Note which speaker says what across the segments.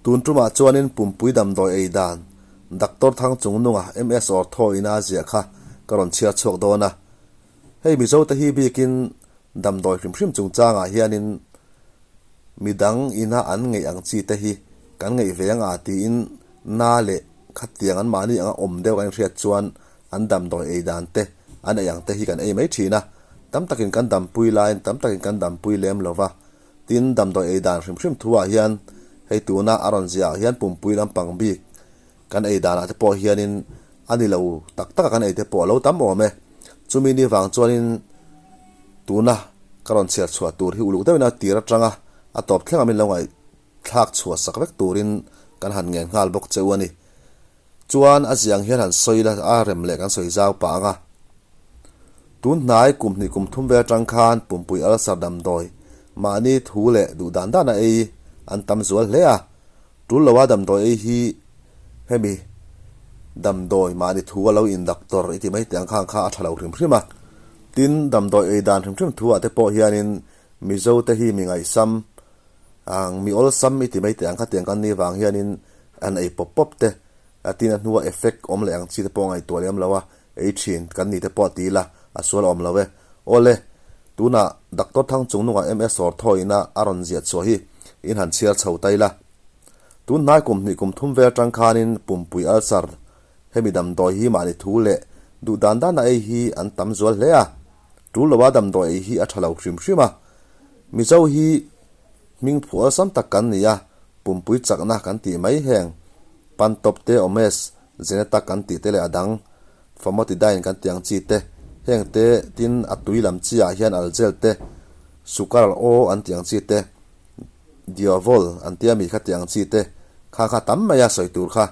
Speaker 1: Tun tumah chuanin pumpui damdawi ei dan Doctor Thangchungnunga MS Ortho ina a ziah kha ka rawn chhiar chhuak dawn a. Hei Mizote hi bikin damdawi hrim hrim chungchangah hianin midang ina an ngeih ang chi te hi kan ngeih ve anga tiin na leh khatiang an mahni anga awm deuh kan inhriat chuan an damdawi ei dan te an ei ang te hi kan ei mai thin a. Tam takin kan dampui laiin tam takin kan dampui lem lo va. Tin, damdawi ei dan hrim hrim thuah hian hei tuna a rawn ziah ah hian pumpui lampang bik kan ei danah te pawh hianin a ni lo tak taka kan ei te pawh a lo tam awm e. Chumi ni vang chuanin tuna ka rawn chhiar chhuah tur hi uluk deuhin a tir atanga a tawp thleng a min lo ngaihthlak chhuah sak vek turin kan han ngen nghal bawk che u a ni. Chuan a ziang hian han sawi la a rem leh kan sawi zau pah ang a. Tun hnai kum hnih kum thum vel atang khan pumpui ulcer damdawi mahni thu leh duh dan dana ei an tam zual hle a. Tul loa damdawi ei hi hemi damdawi mahni thu a lo in doctor i ti mai teh ang khan kha a tha lo hrim hrim a. Tin, damdawi ei dan hrim hrim thu ah te pawh hianin Mizo te hi mi ngaihsam ang mi awlsam i ti mai teh ang kha tiang kan ni vang hianin an ei pawp pawp te a tin a hnua effect awm leh ang chi te pawh ngaihtuah lem lo a ei thin kan ni te pawh ti ila a sual awm lo e. Awle, tunah Doctor Thangchungnunga MS Sawrthawiina a rawn ziah chhuah hi in han chhiar chho ta ila. Tun hnai kum hnih kum thum vel atang khanin pumpui ulcer hemi damdawi hi mahni thu leh duh dan dana ei hi an tam zual hle a. Tul loa damdawi ei hi a tha lo hrim hrim a. Mizo hi hming phu awlsam tak kan ni a, pumpui chakna kan tih mai heng Pantop te, Omes, Zeneta kan tih te leh a dang Famotidine kan tih ang chi te, heng te tin a tui lam chi ah hian Algel te, Sukaral aw an tih ang chi te, Diovol an tia mi kha tih ang chi te, kha kha tam mai a sawi tur kha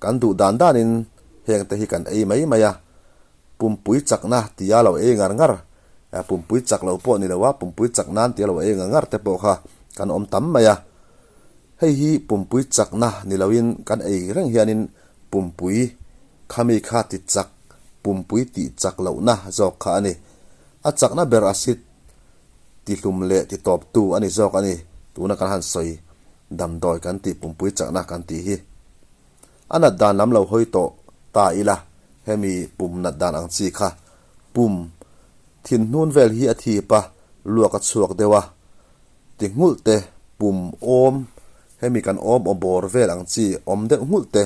Speaker 1: kan duh dan dan in heng te hi kan ei mai mai a, pumpui chakna tia lo ei ngar ngar, pumpui chak lo pawh ni lo a, pumpui chak nan tia lo ei ngar ngar te pawh kha kan awm tam mai a, hei hi pumpui chakna ni lo in kan ei reng hian in pumpui Khami kha ti chak, pumpui tih chak lohna zawk kha a ni. A chakna ber acid ti hlum leh ti tawptu a ni zawk a ni, tuna kan han sawi damdawi kan tih pumpui chakna kan tih hi. A nat dan lam lo hawi tawh ta ila, hemi pum nat dan ang chi kha pum thin hnun vel hi a thip a, luak a chhuak deuh a, ti nghulh te, pum awm, hemi kan awm aw bawr vel ang chi awm deuh nghulh te,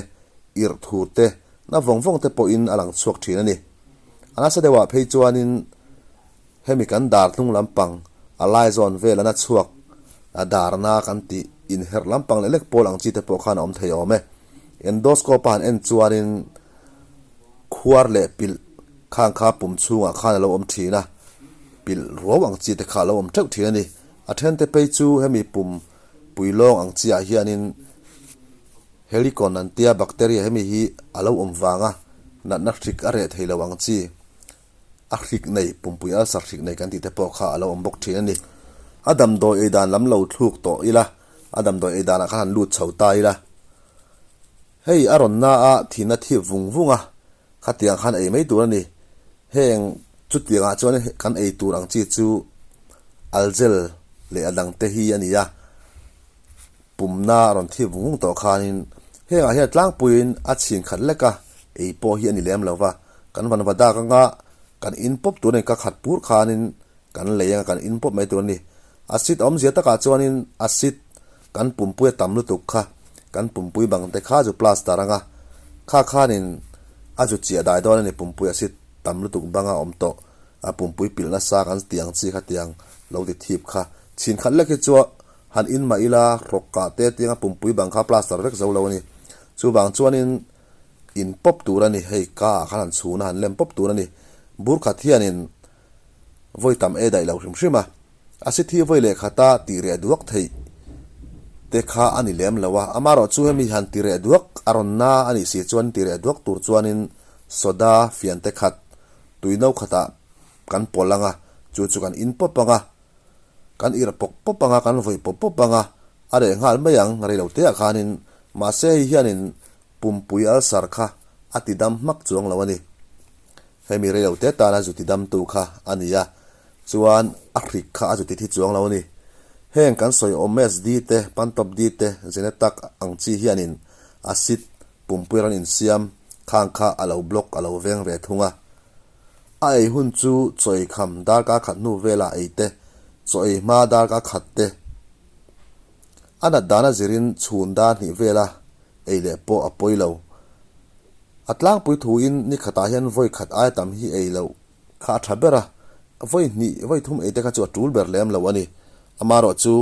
Speaker 1: irh thur te, na vawng vawng te pawhin a lang chhuak thin a ni. A nasa deuhah phei chuanin hemi kan dar hnung lampang a lai zawn vel a na chhuak a darna kan tih inherh lampang leh lek pawl ang chi te pawh khan a awm thei awm e. Endoscope a han en chuanin khuar leh pilh khang kha pum chhungah khan a lo awm thin a, pilh ruau ang chi te kha a lo awm teuh thin a ni. A then te phei chu hemi pum puilawng ang chiah hianin Helicon an tia bacteria hemi hi a lo awm vanga natna hrik a reh thei lo ang chi a hrik nei pumpui ulcer hrik nei kan tih te pawh kha a lo awm bawk thin a ni. A damdawi ei dan lam lo thluk tawh ila, a damdawi ei danah khan han lut chho ta ila. Hei a rawn na a thin a thip vung vung a, khatiang khan ei mai tur a ni. Heng chutiangah chuan kan ei tur ang chi chu algel leh a dangte hi a ni a. Pumna a rawn thip vung vung tawh khanin hengah hian tlangpuiin a chhin khat lek a, ei pawh hi a ni lem lo va, kan van va dak anga kan in pawp tur a ni, ka khat pur khanin kan lei anga kan in pawp mai tur a ni. Acid awmzia takah chuanin acid kan pumpui a tam lutuk kha, kan pumpui bang te kha chu plaster anga kha khanin a zu chiah dai dawn a ni, pumpui acid tam lutuk banga awm tawh a pumpui pilh nasa kan ti ang chi khatiang lo ti thip kha chhin khat lek hi chu Han in mah ila rawk kah te tianga pumpui bang kha plaster vek zo lo a ni. Chuvang chuanin in pawp tur a ni, hei ka ah khan han chhun a han lem pawp tur a ni. Bur khat hianin vawi tam e daih lo hrim hrim a, a si thi vawi leh khata tih reh duak theih te kha a ni lem lo a. Amaherawh chu hemi han ti reh duak a rawn na a nih si chuan ti reh duak tur chuanin soda fian te khat tui no khatah kan pawlh ang a, chu chu kan in pawp ang a. Kan irh pawp pawp anga, kan vawih pawp pawp anga, a reh nghal mai ang rei lo teah khanin mahse hei hianin pumpui ulcer kha a ti dam hmak chuang lo a ni. Hemi rei lo te tana zu ti damtu kha a ni a, chuan a hrik kha a zu ti thi chuang lo a ni. Heng kan sawi Omes D te, Pantop D te, Zenetac ang chi hianin acid pumpui rawn insiam khang kha a lo block a lo veng ve thung a. A ei hun chu chaw ei kham darkar khat hnu velah ei te, chaw ei hma darkar khat te. A nat dana zirin chhun dar hnih vela ei leh pawh a pawi lo. A tlangpui thuin ni khatah hian vawi khat ai tam hi ei loh kha a tha ber a, vawi hnih, vawi thum ei te kha chu a tul ber lem lo a ni. Amaherawh chu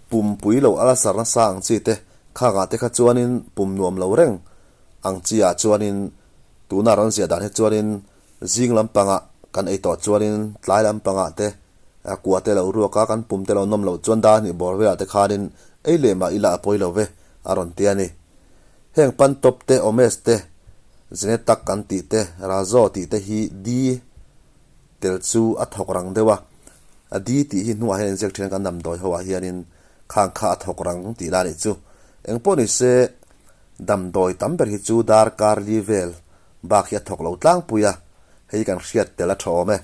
Speaker 1: pumpui lo ulcer nasa ang chi te khakah te kha chuanin pum nuam lo reng ang chi ah chuanin tuna rawn ziah dan hi chuanin zing lampangah kan ei tawh chuanin tlai lampangah te kua te lo ruak a, kan pum te lo nawm loh chuan dar hnih bawr velah te khanin ei leh mah ila a pawi lo ve a rawn ti a ni. Heng Pantop te, Omes te, Zenetak kan tih te, Razo tih te hi D tel chu a thawk rang deuh a. A D tih hi hnuah hian inziak thin a kan damdawi ho ah hianin khang kha a thawk rang tih la nih chu. Engpawh ni se damdawi tam ber hi chu darkar li vel bak hi a thawk lo tlangpui a, hei kan hriat tel a tha awm e.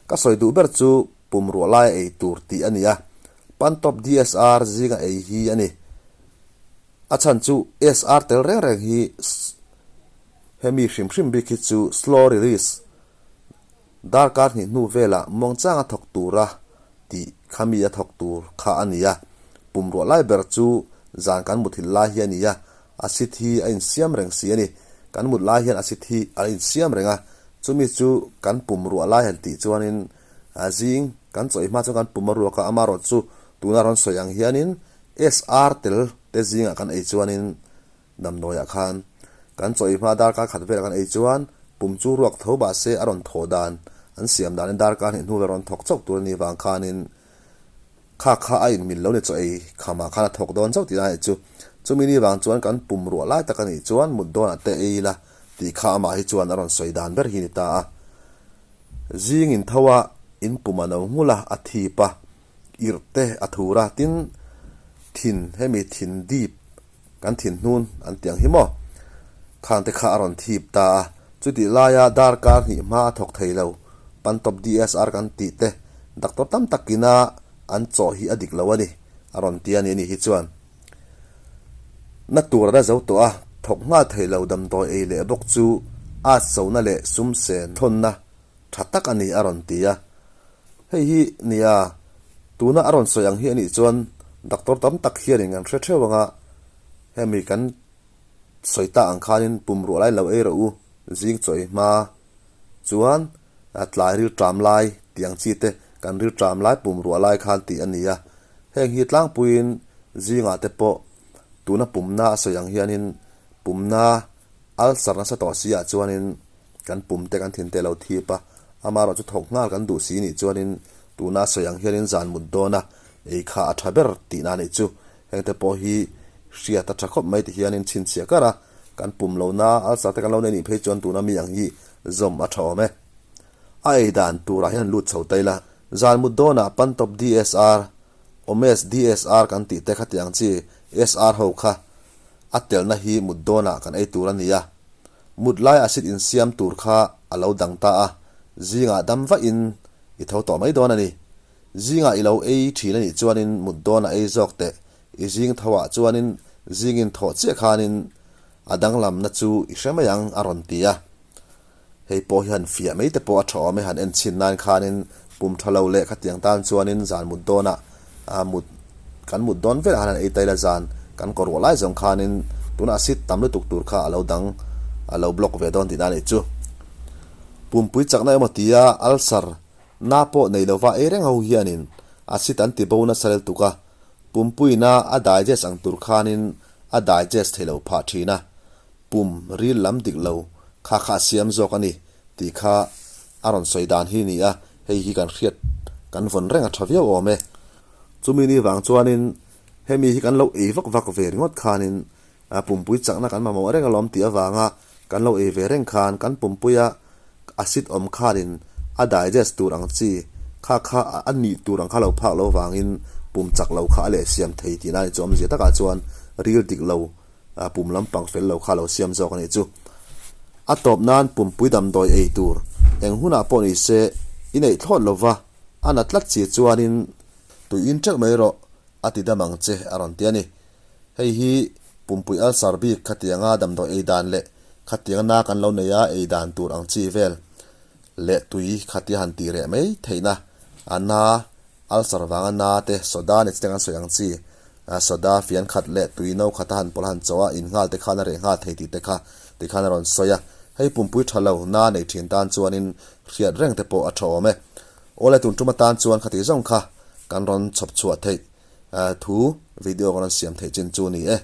Speaker 1: Ka sawi duh ber chu pumruah laia ei tur tih a ni a, Pantop DSR zinga ei hi a ni. A chhan chu SR tel reng reng hi hemi hrim hrim bik hi chu slow release darkar hnih hnu velah muangchanga thawk tura tih kha mi a thawk tur kha a ni a. Pumruah lai ber chu zan kan muthilh lai hi a ni a, acid hi a insiam reng si a ni. Kan mut lai hian acid hi a insiam reng a, chumi chu kan pumruah lai han tih chuanin zing kan chawih hma chuan kan pum a ruak a, amaherawhchu chu tuna rawn sawi ang hianin SR tel te zingah kan ei chuanin damdawiah khan kan chawih hma darkar khat velah kan ei chuan pum chu ruak tho bah se a rawn thawh dan an siam danin darkar hnih hnu vel rawn thawk chauh tur a nih vang khanin kha kha a inmil lo ni chaw ei khamah khan a thawk dawn chauh tih lai chu. Chumi ni vang chuan kan pum ruah lai tak a nih chuan mut dawnah te ei ila tih kha amah hi chuan a rawn sawi dan ber hi a ni ta a. Zing in tho a, in pum a no nghulh a, a thip a. Irh te a thur a, tin thin hemi thin dip kan thin hnun an tih ang hi maw? Khang te kha a rawn thip ta a, chutih laia darkar hnih hma a thawk thei lo, Pantop DSR kan tih te doctor tam takina an chawh hi a dik lo a ni, a rawn ti a ni anih hi chuan. Na tur a la zo tawh a, thawk nghal thei lo damdawi ei leh bawk chu at sona leh sum sen thawnna tha tak a ni a rawn ti a. Hei hi nia, tuna a rawn sawi ang hi a nih chuan doctor tam tak hianin kan hre theuh ang a, hemi kan sawi ta ang khanin pum ruah lai lo ei rawh u, zing chawi hma chuan tlai ril ṭam lai tih ang chi te kan ril ṭam lai pum ruah lai khan tih a ni a. Heng hi tlangpuiin zingah te pawh tuna pumna a sawi ang hianin pumna ulcer nasa tawh si ah chuanin kan pum te kan thin te lo thip a, amaherawh chu thawk nghal kan duh si nih chuanin tuna sawi ang hianin zan mut dawn a, ei kha a tha ber tihna a nih chu. Heng te pawh hi hriat a tha khawp mai ti hianin chhinchhiah kar a, kan pum lohna ulcer te kan lo nei nih phei chuan tuna mi ang hi zawm a tha awm e. A ei dan turah hian lut chho ta ila, zan mut dawnah Pantop DSR, Omes DSR kan tih te kha tiang chi SR ho kha a telna hi mut dawnah kan ei tur a ni a. Mut lai acid insiam tur kha a lo dang ta a, zingah dam vahin i tho tawh mai dawn a ni. Zingah i lo ei thin a nih chuanin mut dawnah ei zawk teh, i zing tho ah chuanin zingin thawh chiah khanin a danglamna chu i hre mai ang a rawn ti a. Hei pawh hi han fiah mai te pawh a tha awm e, han en chhin nan khanin pum tha lo leh khatiang tan chuanin zan mut dawnah mut kan mut dawn velah khan han ei taila zan kan kawr ruah lai zawng khanin tunah acid tam lutuk tur kha a lo dang a lo block ve dawn tihna a nih chu. Pumpui chakna emaw tia ulcer na pawh nei lova ei reng ho hianin acid an ti bo nasa lutuk a, pumpuina a digest ang tur khanin a digest thei lo phah thin a, Pum ril lam dik lo kha kha a siam zawk a ni tih kha a rawn sawi dan hi ni a, hei hi kan hriat kan vawn reng a tha viau awm e. Chumi ni vang chuanin hemi hi kan lo ei vak vak ve ringawt khanin pumpui chakna kan mamawh reng alawm tih avanga kan lo ei ve reng khan kan pumpuia acid awm khanin a digest tur ang chi kha kha a nih tur ang kha lo phak lo vangin pum chak lo kha a leh siam thei tihna a ni chu awmzia takah chuan ril dik lo pum lampang fel lo kha lo siam zawk a nih chu. A tawp nan pumpui damdawi ei tur eng hunah pawh ni se i neih thlawt lova a na tlat si chuanin tui in teuh mai rawh. a ti dam ang che a rawn ti a ni. Hei hi pumpui ulcer bik khatianga damdawi ei dan leh khatianga na kan lo nei a ei dan tur ang chi vel leh tui khatia han tih reh mai theihna a na ulcer vanga na te soda ni chiteng an sawi ang chi soda fian khat leh tui no khata han pawlh han chawh a in nghal te khan a reh nghal thei tih te kha tikhan a rawn sawi a. Hei pumpui tha lo na nei thin tan chuanin hriat reng te pawh a tha awm e. Awle tun tum atan chuan khati zawng kha kan rawn chhawp chhuah theih thu video kan rawn siam theih chin chu ni e.